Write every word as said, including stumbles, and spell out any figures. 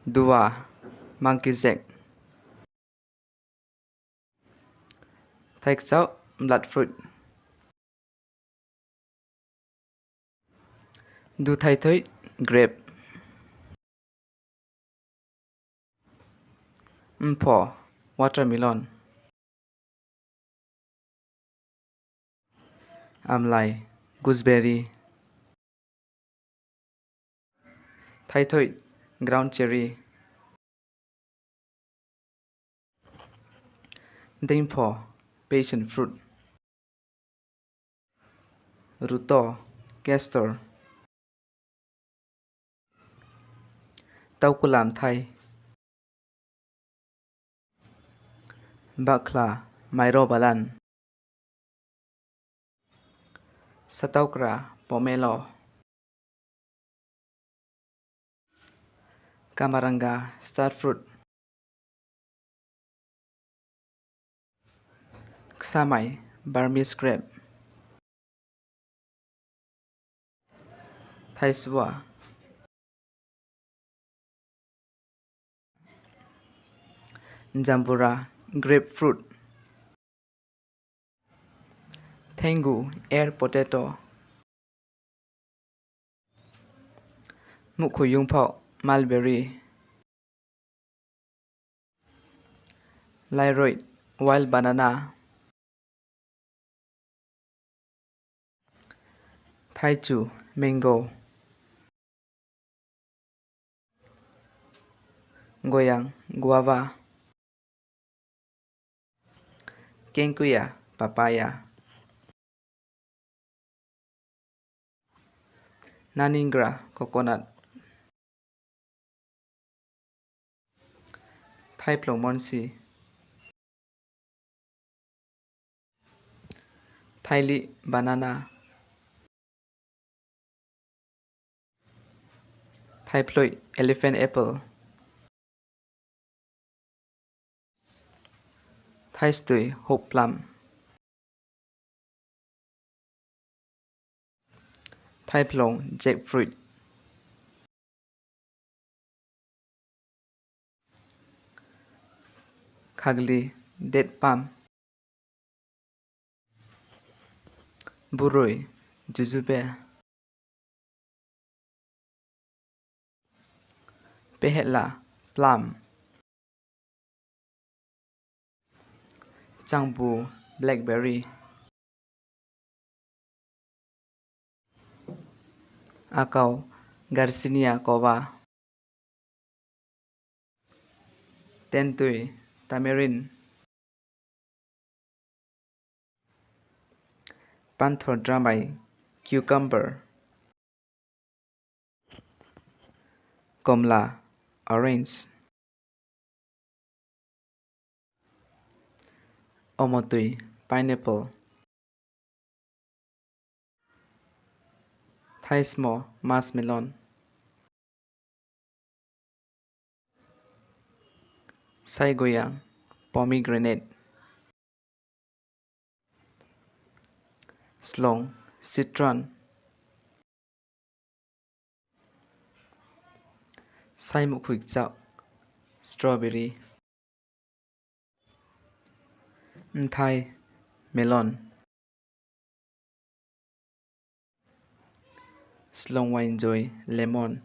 Dua, monkey jack. Thai kchao, bloodfruit. Duthai thoi, grape. Mpho, watermelon. Amlai, gooseberry. Thaithoi, ground cherry. Deingpho, passion fruit. Ruto, castor. Taukulam thai. Bakhla, mairo balan. Sataukra, pomelo. Kamaranga, star fruit. Ksamai, Burmese grape. Thaisua, jambura, grapefruit. Thengu, air potato. Muhkhuiyungphao, mulberry. Lairoih, wild banana. Thaichu, mango. Goyang, guava. Kengkuya, papaya. Naningra, coconut. Thaiphlung, monsi. Thailih, banana. Thaiphloi, elephant apple. Thaistoi, hope plum. Thaiphlung, jackfruit. Khagli, date palm. Buroi, jujube. Pehela, plum. Changbu, blackberry. Akau, Garcinia kova. Tentui, tamarind. Panthor dramai, cucumber. Komla, orange. Omotui, pineapple. Thaismo, muskmelon. Saigoyang, pomegranate. Slong, citron. Saimuhkhui kchak, strawberry. Mthai, melon. Slong wainjoi, lemon.